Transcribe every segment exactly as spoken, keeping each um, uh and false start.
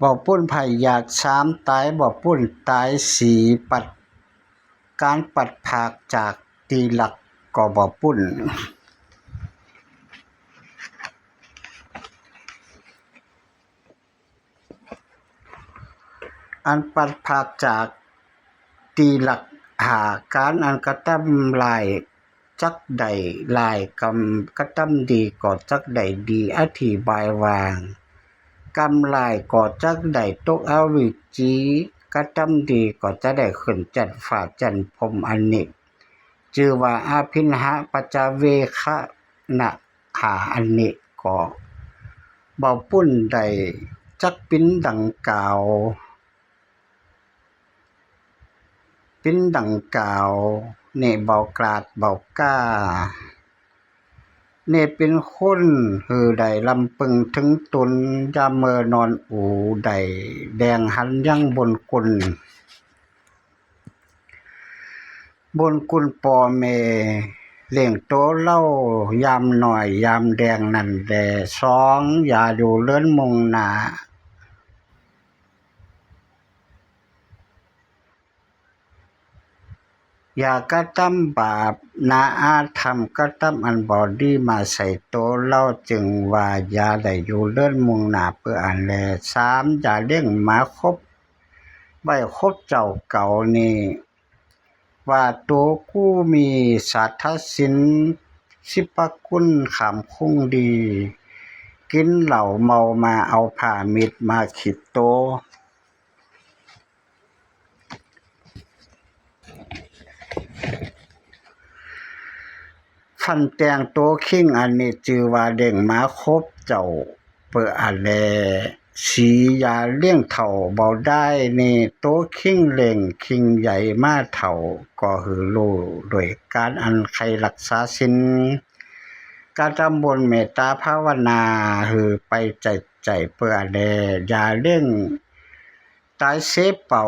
บ่ปุ้น ไผอยากสามต๋าย บ่ปุ้น ต๋ายสี่ ปัด ก๋านปัดผากจากตี้ฮักก็บ่ปุ้น อันปัดผากจากตี้ฮักห้า ก๋านอันกระตำร้ายจักได้ร้าย กำกระตำดีก็จักได้ดี อธิบายว่า กำร้ายก็จักได้ตกอเวจี กระตำดีก็จะได้ขึ้นแจ่นฟ้าแจ่นพรหม อันนี้จื้อว่าอภินหปัจจเวกขณะห้า อันนี้ก็บ่ปุ้นได้จักปิ๋นดังกล่าว ปิ๋นดังกล่าว เน่บ่กล้าบ่กล้า เน่เป๋นคนหื้อได้ลำเปิงเถิงต๋น ยามเมินนอนอูได้แลงหันยังบุญคุณ บุญคุณป้อแม่เลี้ยงโตเฮา ยามน้อยยามแดงนั้นแล สอง อย่าอยู่เรือนมุ่งหน้า อย่ากระตำบาป นาอาธรรม กระตำอันบ่ดีมาใส่โตเฮา จึงว่าอย่าได้อยู่เรือนมุ่งหน้าเปื้ออันแล สาม อย่าเลี้ยงหมาคบ ไว้คบเจ้าเก่านี้ ว่าโตกูมีสาทศิล สิบประคุณขามคงดี กิ๋นเหล้าเมามาเอาผ้ามิดมาขีดโต ฟันแต่งโตคิง อันนี้จื้อว่าเลี้ยงหมาคบเจ้าเปื้ออันแล สี่ อย่าเลี้ยงเฒ่าเบาได้ นี่โตคิงเลี้ยงคิงใหญ่มาเฒ่า ก็หื้อรู้ด้วยก๋านอันใค่รักษาศิล กระตำบุญเมตตาภาวนาหื้อไปใจ้ๆ เปื้ออันแล อย่าเลี้ยงต๋ายเสเป่า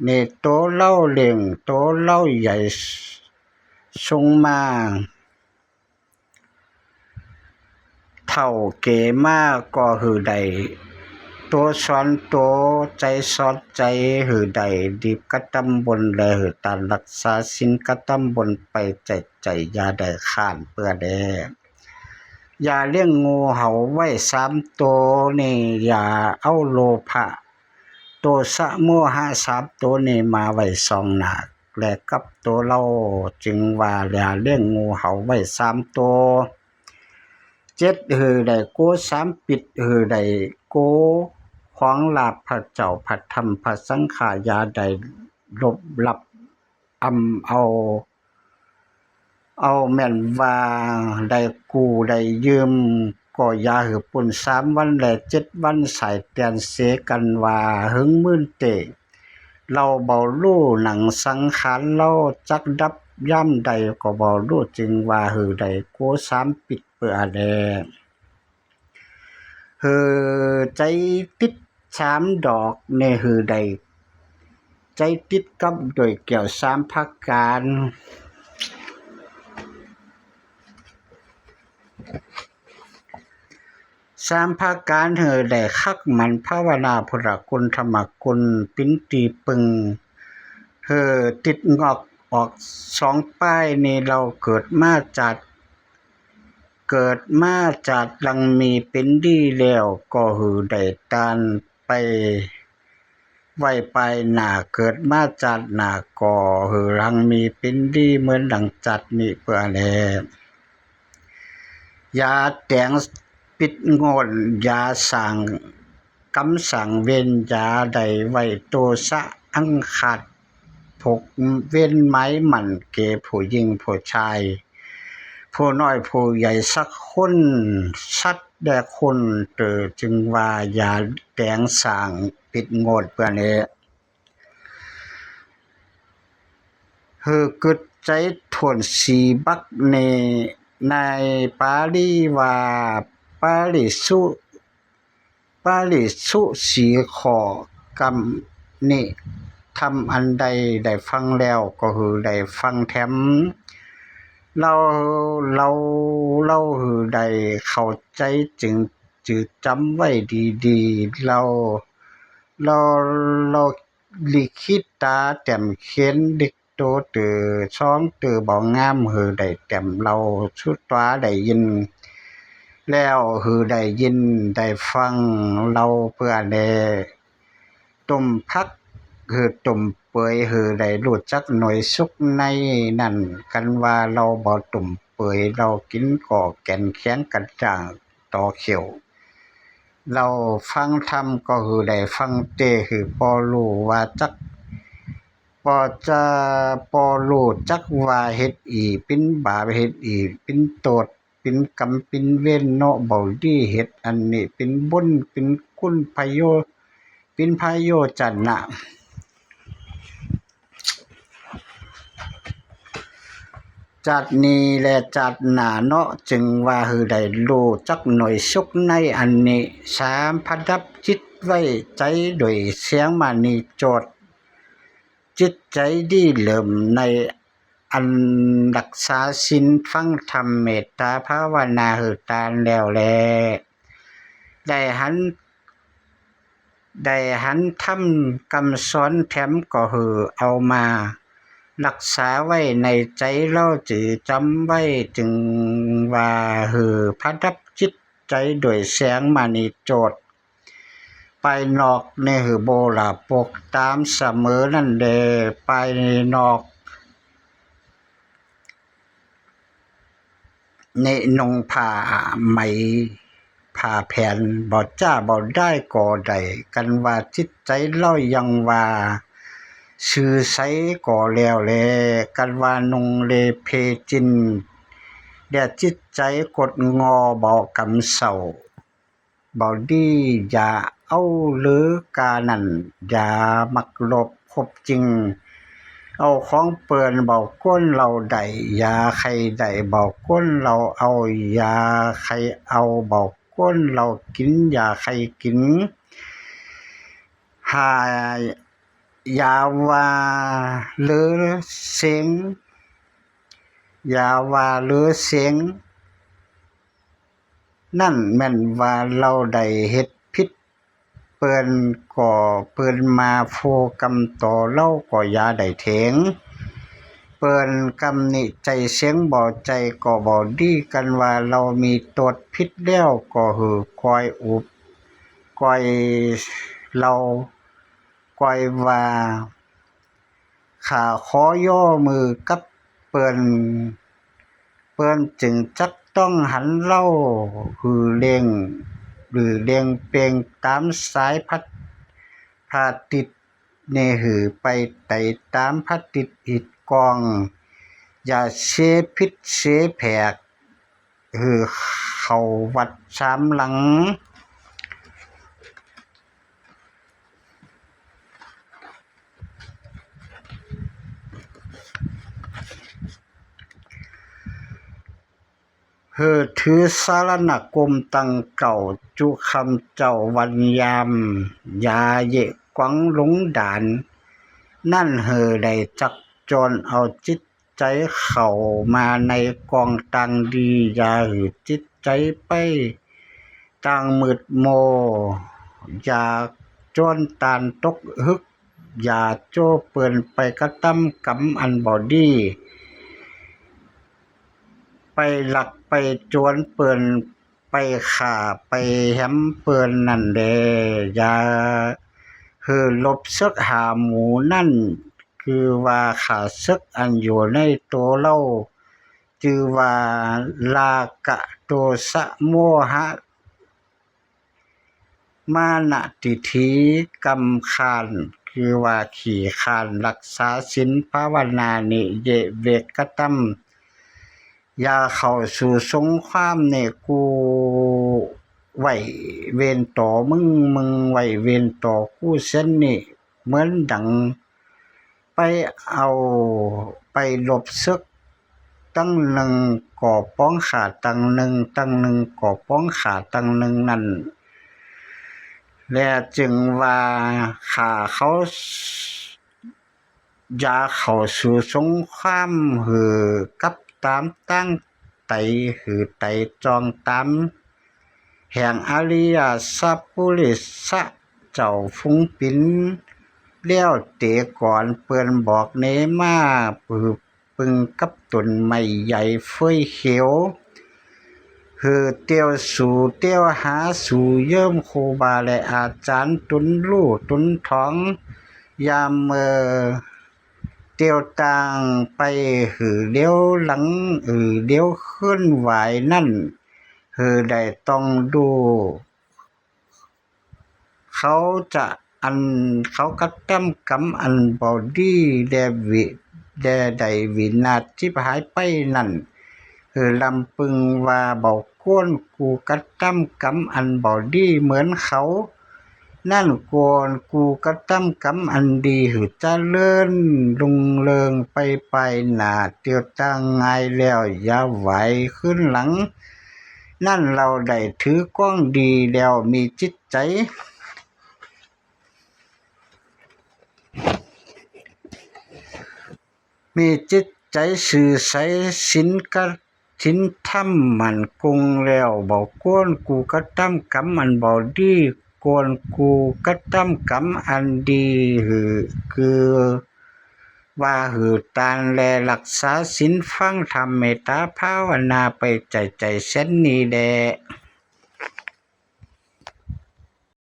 เน่โตเฮาเลี้ยงโตเฮาใหญ่สูงมา เฒ่าเก๋มาก็หื้อได้ โตสอนโต ใจ๋สอนใจ๋ หื้อได้รีบกระตำบุญ และหื้อตานรักษาศิล กระตำบุญไปใจ้ๆ อย่าได้ค้านเปื้อแล อย่าเลี้ยงงูเห่าไว้สามโต นี่อย่าเอาโลภะ โตสะโมหะสามโตนี้มาไว้ส่องหน้า และกับโตเฮา จึงว่าอย่าเลี้ยงงูเห่าไว้สามโต เจ็ด หื้อได้โกสามปิด หื้อได้โกของลาภพระเจ้าพระธรรมพระสังฆา อย่าได้ลบลับอำเอา เอาแม่นว่าได้กู้ได้ยืม ก็อย่าหื้อปู้น สามวันและเจ็ดวันสายเตียนเสกันว่า หึงมื้นเต๊ เฮาบ่ฮู้หนังสังขารเฮาจักดับยามใดก็บ่ฮู้ จึงว่าหื้อได้โกสามปิดเปื้อแล หื้อใจ๋ติดสามดอก เน่หื้อได้ใจ๋ติดกับด้วยแก้วสามประก๋าน สามประก๋าน หื้อได้คักหมั่นภาวนาพุทธคุณธรรมคุณเป๋นตี้ปึง หื้อติดงอกออกสองป้าย นี่เฮาเกิดมาจาก เกิดมาจากหลังมีเป๋นดีแล้ว ก็หื้อได้ตานไปไว้ป้ายหน้า เกิดมาจากหน้าก็หื้อหลังมีเป๋นดีเหมือนดังจากนี้เปื้อแล อย่าแต่งปิดงอน อย่าสร้างกรรมสร้างเวร อย่าได้ไว้โตสะอังคาด พวกเวรหมายหมั่นเก๋ผู้หญิงผู้ชาย ผู้น้อยผู้ใหญ่สักคน สัตว์และคนเต๊อ จึงว่าอย่าแต่งสร้างปิดงอนเปื้อแล หื้อกึ๊ดใจ๋ถ้วนสี่บัก เน่ในปาลีว่า ปาริสุ ปาริสุสี่ข้อ กำหนิธรรมอันใดได้ฟังแล้ว ก็หื้อได้ฟังแถม เฮา เฮา เฮาหื้อได้เข้าใจ๋ จึง จึงจ๋ำไว้ดีๆ เฮา เฮา เฮาลิขิตต๋าแต้มเขียนลิกโตเตอสองเตอบ่งาม หื้อได้แต้มเล่าสู่ต๋าได้ยิน แล้วหื้อได้ยินได้ฟังเล่าเปื้อแล ต้มผักหื้อต้มเปื่อย หื้อได้ฮู้จักหน่วยสุกในนั้น คันว่าเฮาบ่ต้มเปื่อย เฮากินก็แก่นแข็งกระด้างต่อเขี้ยว เฮาฟังธรรมก็หื้อได้ฟังเต หื้อปอฮู้ว่าจัก ปอจะ ปอฮู้จักว่าเฮ็ดอี้เป๋นบาป เฮ็ดอี้เป๋นโต้ษ เป๋นกรรมเป๋นเวรเนาะ บ่ดี เฮ็ดอันนี้เป๋นบุญ เป๋นคุณประโยชน์ เป๋นประโยชน์จะนะ จาตินี้และจาติหน้าเนาะ จึงว่าหื้อได้ฮู้จักหน่วยสุกในอันนี้ สาม ประดับจิตไว้ใจ๋ด้วยแสงมณีโจทย์ จิตใจ๋ดีเลิศในอันรักษาศีล ฟังธรรม เมตตาภาวนาหื้อตานแล้วแล ได้หัน ได้หันธรรมกำสอนแถมก็หื้อเอามารักษาไว้ในใจ๋เฮา จื้อจ๋ำไว้ จึงว่าหื้อประดับจิตใจ๋ด้วยแสงมณีโจทย์ ภายนอกนี่หื้อโบราณปกตามเสมอนั่นแล ภายนอก ในนุ่งผ้าไหม ผ้าแผ่น บ่จ้าบ่ได้ก็ได้ คันว่าจิตใจ๋เฮายังว่าซื่อใสก็แล้วแล คันว่านุ่งเลเพจิน และจิตใจ๋กดงอบ่กำเศร้า บ่ดี อย่าเอาหรือกานั้น อย่ามักโลภคบจิ่ง เอาของเปิ้นบ่ควรเฮาได้ อย่าใค่ได้บ่ควรเฮาเอา อย่าใค่เอาบ่ควรเฮากิ๋น อย่าใค่กิ๋น หา อย่าว่าเหลือเสียง อย่าว่าเหลือเสียง นั่นแม่นว่าเฮาได้เฮ็ดผิดเปิ้น ก็เปิ้นมาโฟกำต่อเฮาก็อย่าได้เถียงเปิ้น กำหนิใจ๋เสียงบ่ใจ๋ก็บ่ดี คันว่าเฮามีโต้ษผิดแล้วก็หื้อค่อยอุบ ค่อยเล่า ค่อยว่า ข้าขอย่อมือกับเปิ้น เปิ้นจึงจักต้องหันเฮาหื้อเล่ง หื้อเล่งเป่งต๋ามสายพระ พระอาทิตย์ เน่หื้อไปไต่ต๋ามพระอาทิตย์อีกก่อง อย่าเสผิดเสแผก หื้อเข้าวัดสามหลัง หื้อถือสรณคมตังเก้า จุคำเจ้าวันยาม อย่าเยาะกวังหลงดาน นั่นหื้อได้จักจวนเอาจิต ใจ๋เข้ามาในก่องตางดี อย่าหื้อจิตใจ๋ไปตางมืดมัว อย่าจวนตานตกหึก อย่าโจ้เปิ้นไปกระตำกำอันบ่ดี ไปลักไปจวนเปิ้น ไปฆ่าไปแหมเปิ้นนั่นแล อย่าหื้อหลบเสิกหาหมู่นั่น คือว่าข้าศึกอันอยู่ในตัวเฮา จื้อว่าราคะ โทสะ โมหะ มานะ ทิฏฐิ กำคร้าน คือว่าขี้คร้านรักษาศีลภาวนา นิเยเวกะตัม อย่าเข้าสู่สงคราม เนกูไว้เวรต่อมึง มึงไว้เวรต่อกู เช่นนี้ เหมือนดังไปเอา ไปหลบเสิก ตังหนึ่งก็ปองฆ่าตังหนึ่ง ตังหนึ่งก็ปองฆ่าตังหนึ่งนั่น และจึงว่าข้าเขา อย่าเข้าสู่สงคราม หื้อกับต๋ามตางไต่ หื้อไต่จองต๋าม แห่งอริยสัพพุริสะเจ้าฝูงปิ๋น แล้วเต๋ก่อนเปิ้นบอกเนมา ปื้อปึงกับต้นไม้ใหญ่เฟยเขียว หื้อเตียวสู่เตียวหาสู่เยิมครูบาและอาจ๋ารย์ ตนลู่ตนถอง ยามเมื่อเตียวต่างไป หื้อเหลียวหลัง หื้อเหลียวเคลื่อนไหวนั้น หื้อได้ต้องดู เขาจะอัน เขากระทำกรรมอันบ่ดี และวิ และได้วินาศฉิบหายไปนั้น หื้อลำพึงว่า บ่ควรกูกระทำกรรมอันบ่ดีเหมือนเขา นั้นควรกูกระทำกรรมอันดี หื้อเจริญรุ่งเรืองไปไปหน้า เตียวต่างหงายแล้วอย่าไหวคืนหลัง นั้นเฮาได้ถือกองดีแล้วมีจิตใจ๋ มีจิตใจ๋ซื่อใส ศีลกะ ศีลธรรมมั่นคงแล้ว บ่ควรกูกระทำกรรมอันบ่ดี ควรกูกระทำกรรมอันดี หื้อ คือ ว่าหื้อตานและรักษาศีล ฟังธรรม เมตตาภาวนาไปใจ๋ใจ๋เช่นนี้แล